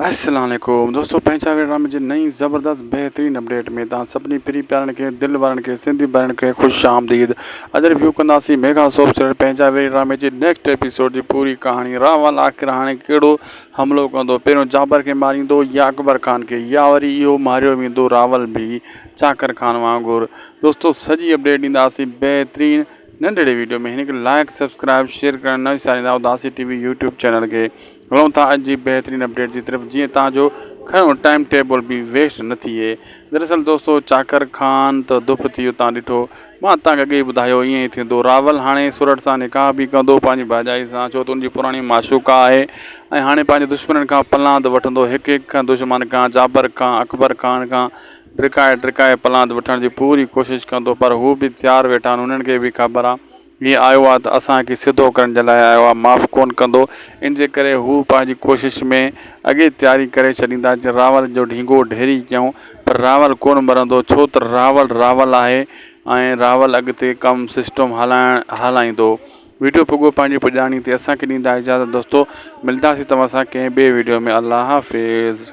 السلام عليڪم دوستو پنهنجا ويڊ ڊرامي جي نئين زبردست بهترين اپڊيٽ ۾ توهان سڀني پري پيارن کي دل وارن کي سنڌي ڀائرن کي خوش آمديد اڄ ريويو ڪنداسين ميگا سوپ سيريل پنهنجا ويڊ ڊرامي جي نيڪسٽ ايپيسوڊ جي پوري ڪهاڻي راول آخر هاڻي ڪهڙو حملو ڪندو پهريون جابر کي ماريندو يا اڪبر خان کي يا وري اهو ماريو ويندو راول به چاڪر خان وانگر دوستو سڄي اپڊيٽ ڏينداسين بهترين ننڍڙي ويڊيو ۾ هن کي لائڪ سبسڪرائب شيئر ڪرڻ نه وساريندا Udasi T V YouTube channel کي هلون ٿا اڄ جي بهترين اپڊيٽ جي طرف جيئن تان جو کڻو ٽائيم ٽيبل به ويسٽ نه ٿئي دراصل دوستو چاڪر خان ته دڦ ٿي ويو تان ڏٺو مان تان کي اڳي ئي ٻڌايو ائين ئي ٿيندو راول هاڻي سورٺ سان نڪاح به ڪندو پنهنجي ڀاڄائي سان ڇو ته ان جي پراڻي معشوقه آهي ۽ هاڻي پنهنجي دشمنن کان پلاند وٺندو هڪ هڪ کان دشمن کان جابر کان اڪبر خان کان ڊڪائي ڊڪائي پلاند وٺڻ جي پوري ڪوشش ڪندو پر هو به تيار ويٺا آهن انهن کي به خبر آهي هي آيو آ ته اسان کي سڌو ڪرڻ جي لاء آيو آ معاف ڪونه ڪندو ان جي ڪري هو پنهنجي ڪوشش ۾ اڳي تياري ڪري ڇڏيندا جي راول جو ڍينگو ڍيري ڪيون پر راول ڪونه مرندو ڇو ته راول راول آهي ۽ راول اڳتي ڪم سسٽم هلائڻ هلائيندو ويڊيو پڳو پنهنجي پڄاڻي تي اسان کي ڏيندا اجازت دوستو ملداسين توهان سان ڪنهن ٻي ويڊيو ۾ الله حافظ.